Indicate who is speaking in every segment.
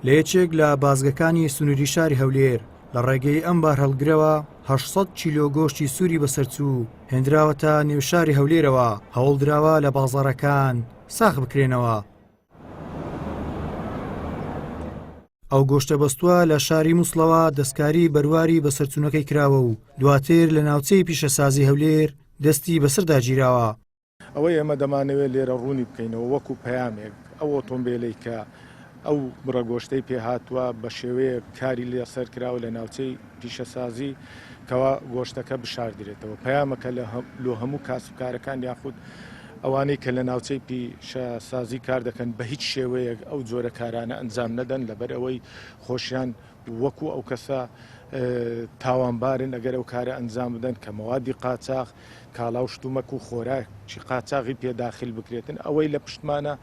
Speaker 1: لە یەکێک لە بازگەکانی سنووری شاری هەولێر لە ڕێگەی ئەم بارهەڵگرەوە 800 کیلۆ گۆشتی سووری بەسەرچوو هێندراوەتە نێو شاری هەولێرەوە، هەوڵدراوە لە بازاڕەکان ساغ بکرێنەوە. ئەو گۆشتە بەستووە لە شاری موسڵەوە دەستکاری بەرواری بەسەرچوونەکەی کراوە و دواتر لە ناوچەی پیشەسازی هەولێر دەستی بەسەردا گیراوە.
Speaker 2: ئەوەی ئێمە دەمانەوێت لێرە ڕوونی بکەینەوە وەکو پەیامێک، ئەو ئۆتۆمبێلەی کە ئەو بڕە گۆشتەی پێهاتووە بە شێوەیەک کاری لەسەر کراوە لە ناوچەی پیشەسازی کەوا گۆشتەکە بشاردرێتەوە. پەیامەکە لۆ هەموو کاسبکارەکان یاخود ئەوانەی کە لە ناوچەی پیشەسازی کار دەکەن بە هیچ شێوەیەک ئەو جۆرە کارانە ئەنجام نەدەن لەبەر ئەوەی خۆشیان وەکو ئەو کەسە تاوانبارن ئەگەر ئەو کارە ئەنجام بدەن کە مەوادی قاچاخ کاڵا و شتومەک و خۆراکی قاچاغی پێ داخل بکرێتن ئەوەی لە پشتمانە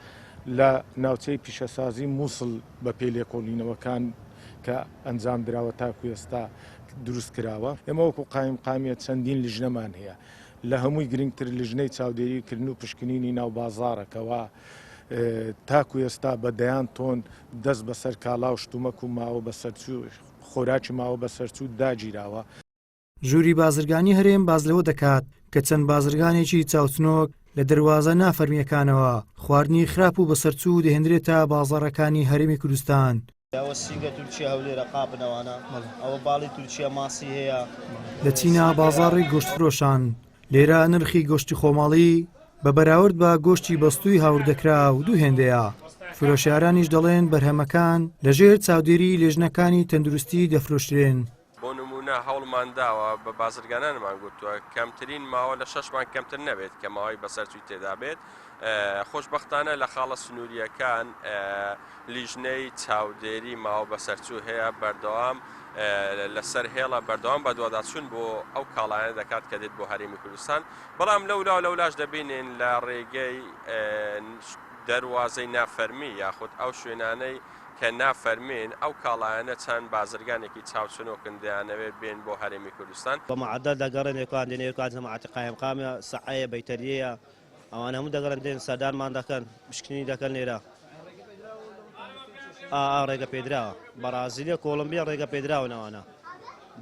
Speaker 2: لە ناوچەی پیشەسازی مووسڵ بە پێی لێکۆڵینەوەکان کە ئەنجام دراوە تاکو ئێستا دروست کراوە ئێمە وەکو قایمقامیە چەندین لیژنەمان هەیە لە هەمووی گرنگتر لیژنەی چاودێریکردن و پشکنینی ناو بازاڕە کەوا تاکو ئێستا بە دەیان تۆن دەست بەسەر کاڵا و شتومەک و ماوە بەسەرچوو خۆراکی ماوە بەسەرچوو داگیراوە.
Speaker 1: ژووری بازرگانی هەرێم باس لەوە دەکات کە چەند بازرگانێکی چاوچنۆک لە دەروازە نافەرمییەکانەوە خواردنی خراپ و بەسەرچوو دەهێندرێتە بازاڕەکانی هەرێمی کوردستان.
Speaker 3: ئەوە سینگە تورکیە هەولێرە قاپن ئەوانە ئەوە باڵی تورکیە ماسی هەیە.
Speaker 1: دەچینە بازاڕی گۆشتفرۆشان، لێرە نرخی گۆشتی خۆماڵی بە بەراورد بە گۆشتی بەستووی هاوردەکراو دوو هێندەیە، فرۆشیارانیش دەڵێن بەرهەمەکان لەژێر چاودێری لێژنەکانی تەندروستی دەفرۆشرێن.
Speaker 4: بۆ نموونە هەوڵمان داوە بە بازرگانانمان گوتووە کەمترین ماوە لە شەش مانگ کەمتر نەبێت کە ماوەی بەسەرچووی تێدا بێت. خۆشبەختانە لە خاڵە سنوورییەکان لیژنەی چاودێری ماوە بەسەرچوو هەیە بەردەوام لەسەر هێڵە بەردەوام بەدواداچوون بۆ ئەو کاڵایانە دەکات کە دێت بۆ هەرێمی کوردستان بەڵام لەولا و لەولاش دەبینین لە ڕێگەی دەروازەی نافەرمی یاخود ئەو شوێنانەی کە نافەرمین، ئەو کاڵایانە چەند بازرگانێکی چاوچنۆکن دەیانەوێت بێن بۆ هەرێمی کوردستان.
Speaker 3: بە معەدەل دەگەڕێن ئێکان دێن ئێکان جەماعەتی قایمقامە سەعەیە بەیتەریەیە ئەوانە هەموو دەگەڕێن دێن سەردانمان دەکەن پشکنینی دەکەن لێرە ئا ئا ڕێگە پێدراوە بەڕازیلیە کۆڵۆمبیا ڕێگە پێدراون ئەوانە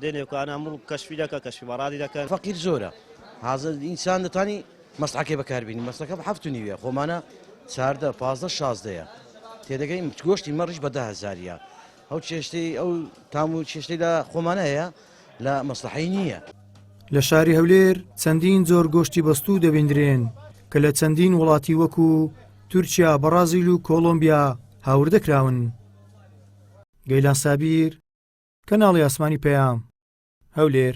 Speaker 3: دێن ئێکان هەموو کەشفی دەکەن کەشفی بەڕادی دەکەن.
Speaker 5: فەقیر زۆرە حازر ئینسان دەتوانی مەسعەکەی بەکاربینی مەسەکە بە حەفت و نیوە خۆمانە چاردە پازدە شازدەیە تێدەگەی گۆشتی مەڕیش بە دە هەزاریە ئەو چێشتەی ئەو تام و چێشتەی لە خۆمانە هەیە لە مەسلحەی نییە.
Speaker 1: لە شاری هەولێر چەندین جۆر گۆشتی بەستوو دەبیندرێن کە لە چەندین وڵاتی وەکو تورکیا، بەڕازیل و کۆڵۆمبیا هاوردە کراون. گەیلان سابیر، کەناڵی ئاسمانی پەیام، هەولێر.